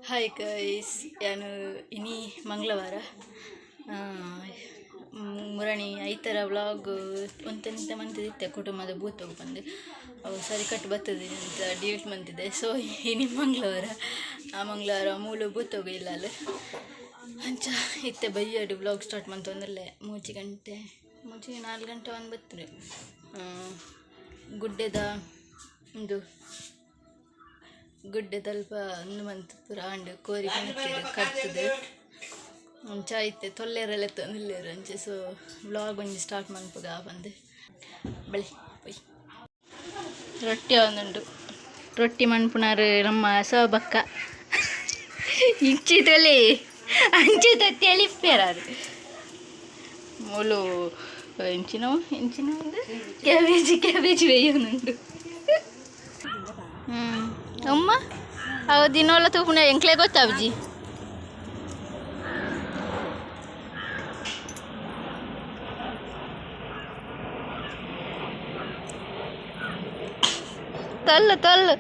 Hi guys, ಯಾನು ಇನಿ ಮಂಗಳವಾರ ಮುರಣಿ ಐತರ ವ್ಲಾಗ್ ಒಂತೆಂತ ಮಂತಿದಿತ್ತೆ ಕುಟುಂಬದ ಭೂತೋಗು ಬಂದು ಅವು ಸರಿ ಕಟ್ಟು ಬರ್ತದೆ ಅಂತ ಡಿಲೀಟ್ ಮಂತಿದೆ. ಸೊ ಇನಿ ಮಂಗಳವಾರ, ಆ ಮಂಗಳವಾರ ಮೂಲು ಭೂತೋಗು ಇಲ್ಲ ಅಲ್ಲ ಅಂಚ ಇತ್ತೆ ಬಯ್ಯಡು ವ್ಲಾಗ್ ಸ್ಟಾರ್ಟ್ ಮಂತೊಂದಲ್ಲೇ 3 ಗಂಟೆ, ಮೂಜಿ 4 ಗಂಟೆ ಒಂದು ಬರ್ತದೆ. ಗುಡ್ಡೆದ ಒಂದು ಗುಡ್ಡೆದಲ್ಪ ಒಂದು ಮಂತ್ ಪೂರ ಆಂಡ್ ಕೋರಿ ಕಣತ್ತೆರ್ ಕಟ್ತದೆ. ಅಂಚ ಇತ್ತೆ ತೊಲ್ಲೆರೆಲ್ಲ ಎತ್ತೊಂದುಲ್ಲೆರ್ ಅಂಚ. ಸೊ ವ್ಲಾಗ್ ಒಂಜಿ ಸ್ಟಾರ್ಟ್ ಮನ್ಪುಗ ಪಂದ್. ಬಳಿ ಪೊಯ್ ರೊಟ್ಟಿ ಒಂದುಂಡು. ರೊಟ್ಟಿ ಮನ್ಪುನಾರು ನಮ್ಮ ಸೋಬಕ್ಕ. ಇಂಚಿ ತೊಲೆ, ಅಂಚೆ ತೆಲಿಪ್ಪೇರ ಅದು. ಮೂಲು ಎಂಚಿನವು ಎಂಚಿನ ಒಂದು ಕ್ಯಾಬೇಜ್, ಕ್ಯಾಬೇಜ್ ಬೇಯೊಂದುಂಡು. ಅಮ್ಮ ಅವು ದಿನೋಲ ತೂಪುನ ಎಂಕ್ಲೆ ಗೊತ್ತಾಬ್ಜಿ. ತೊಲ್ಲು ತೊಲ್ಲು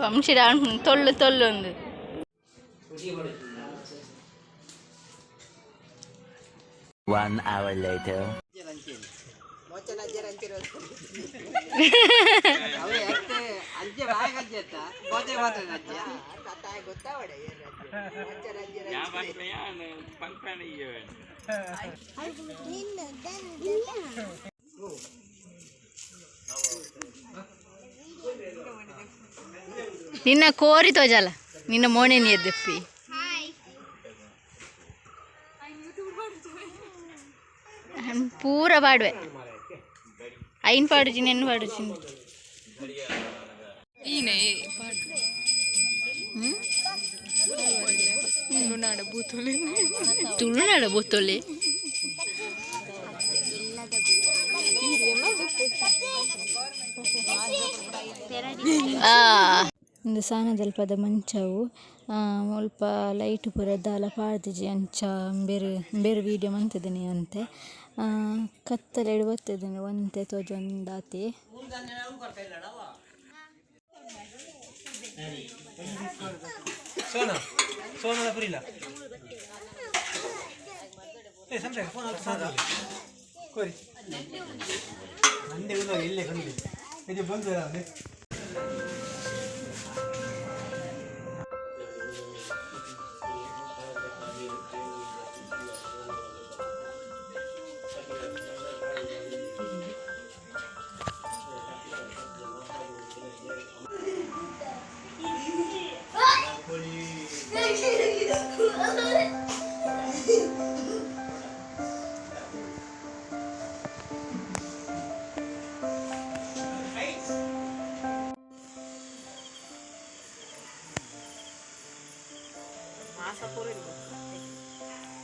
ವಂಶಿಡ ತೊಲ್ಲು ತೊಲ್ಲು ಒಂದು. One hour later. ನಿನ್ನ ಕೋರಿ ತೋಜಾಲ, ನಿನ್ನ ಮೋನೆ ನೀರ್ದಪ್ಪಿ. ಪೂರ ಪಾಡುವೆ, ಐನ್ ಪಾಡುಜಿ, ನೆನ್ ಪಾಡುಜಿ. ಈನೆ. ತುಳುನಾಡ ಬೂತೊಲೆ. ತುಳುನಾಡ ಬೂತೊಲೆ. ಆ ಒಂದು ಸಾನದಲ್ಪದ ಮಂಚವು ಮುಲ್ಪ ಲೈಟ್ ಪೂರ ದಾಲ ಪಾಡ್ದಿಜಿ. ಅಂಚ ಬೇರೆ ಬೇರೆ ವೀಡಿಯೋ ಮಂತಿದ್ದೀನಿ ಅಂತೆ. ಕತ್ತಲೆಡ್ ಬತ್ತಿದ್ದೀನಿ, ಒಂತೆ ತೋಜೊಂದಾತೆ. ಸೋನಾ, ಸೋನದ ಪುರಿಲ್ಲ. ಏ ಸಂಪ್ರೆ ಫೋನ್ ಆಯ್ತು ಸಾಕು ಕೋರಿ. ನಂದೇ ಒಂದು ಇಲ್ಲೇ ಕಂಡು ಇದು ಬಂದು.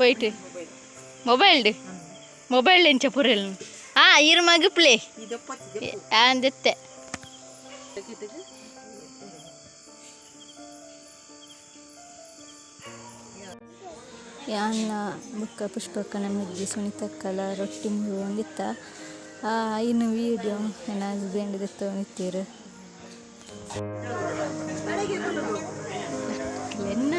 ವೈಟ್ ಮೊಬೈಲ್ ಮೊಬೈಲ್ ಎಂಚ ಪುರೆಲ್ ಆ ಇರ್ ಮಗುಪ್ಲೆ ಆಂದೆತ್ತೆ. ಯಾನ್ನ ಬೊಕ್ಕ ಪುಷ್ಪಕ್ಕನ ಮೆಗ್ದಿ ಸುನಿತಕ್ಕಲ ರೊಟ್ಟಿ ಮುರಿಯೊಂದಿತ್ತ. ಇನ್ನು ವೀಡಿಯೋ ನನ್ನ ಹಸ್ಬೆಂಡ್ ದೆತ್ತೊಂದಿತ್ತೆರ್. ಎನ್ನ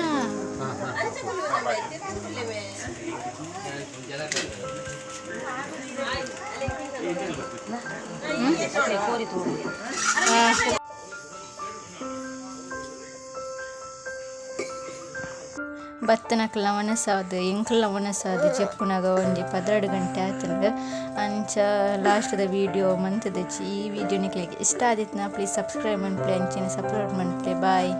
ಬತ್ತನಕ್ಲ ವನಸಾದ್, ಎಂಕ್ಲ ವನಸಾದ್ ಜೆಪ್ಪುನಗ ಒಂಜಿ 12 ಗಂಟೆ ಆತುಂಡು. ಅಂಚ ಲಾಸ್ಟ್ದ ವೀಡಿಯೋ ಮಂತುದಿಜ್ಜಿ. ಈ ವೀಡಿಯೋ ನಿಕ್ಲೆಗ್ ಇಷ್ಟ ಆದಿತ್ತ್ಂಡ ಪ್ಲೀಸ್ ಸಬ್ಸ್ಕ್ರೈಬ್ ಮನ್ಪುಲೆ, ಅಂಚನೆ ಸಪೋರ್ಟ್ ಮನ್ಪುಲೆ. ಬಾಯ್.